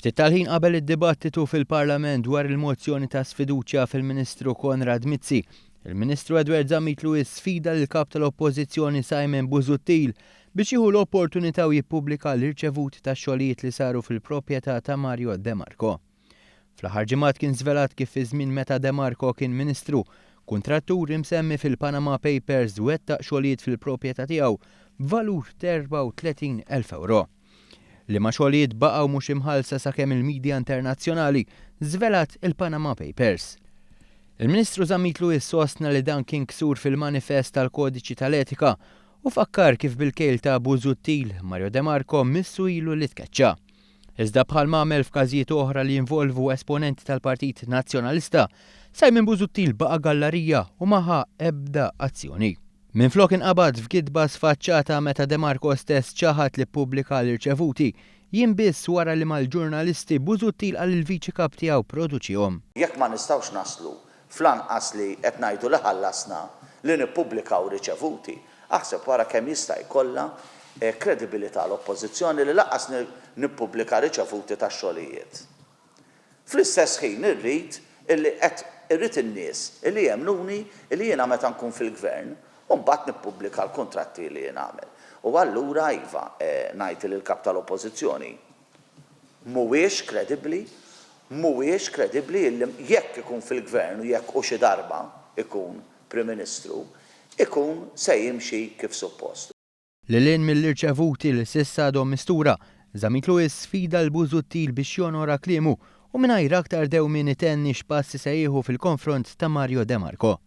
Ftit tal-ħin qabel id-dibattitu fil-Parlament dwar il-mozzjoni ta' sfiduċja fil-Ministru Konrad Mizzi, il-Ministru Edward Zammit Lewis sfida lill-Kap tal-Oppożizzjoni Simon Busuttil biex jieħu l-opportunità u jippubblika l-irċevuti tax-xogħlijiet li saru fil-proprjetà ta' Mario De Marco. Fl-aħħar ġimgħat kien żvelat kif fi żmien meta De Marco kien Ministru, kuntrattur imsemmi fil-Panama Papers wettaq xogħlijiet fil-proprjetà tiegħu b'valur t'34,000 ewro. Liema xogħlijiet baqgħu mhux imħallsa sakemm il-media internazzjonali żvelat il-Panama Papers. Il-Ministru Zammit Lewis sostna li dan kien ksur fil-manifest tal-Kodiċi tal-Etika u fakkar kif bil-kejl ta' Busuttil, Mario De Marco missu ilu li tkeċċa. Iżda bħal m'għamel f'każijiet oħra li jinvolvu esponenti tal-Partit Nazzjonalista, Simon Busuttil baqa' gallarija u ma ħa ebda azzjoni. Minflok inqabad f'gidba sfaċċata meta De Marco stess ċaħad li ppubblika l-irċevuti, jiem biss wara li mal-ġurnalisti Busuttil qal li l-Viċi Kap tiegħu pproduċihom. Jekk ma nistgħux naslu fl-anqas li qed ngħidu li ħallasna li nippubblikaw riċevuti, aħseb wara kemm jista' jkollha kredibilità l-Oppożizzjoni li lanqas nippubblika riċevuti tax-xogħlijiet. Fl-istess ħin irrid illi qed irrid in-nies illi jemmnuni illi jiena meta nkun fil-Gvern u mbagħad nippubblika l-kuntratti li jien għamel. U allura iva, ngħid illi l-Kap tal-Oppożizzjoni mhuwiex kredibbli, mhuwiex kredibbli illi jekk ikun fil-Gvern u jekk u xi darba ikun Prim Ministru, ikun se jimxi kif suppost. Lil hinn mill-irċevuti li s'issa għadhom mistura, Zammit Lewis sfida 'l Busuttil biex jonora kliemu u mingħajr aktar dewmien itenni x'passi se jieħu fil-konfront ta' Mario De Marco.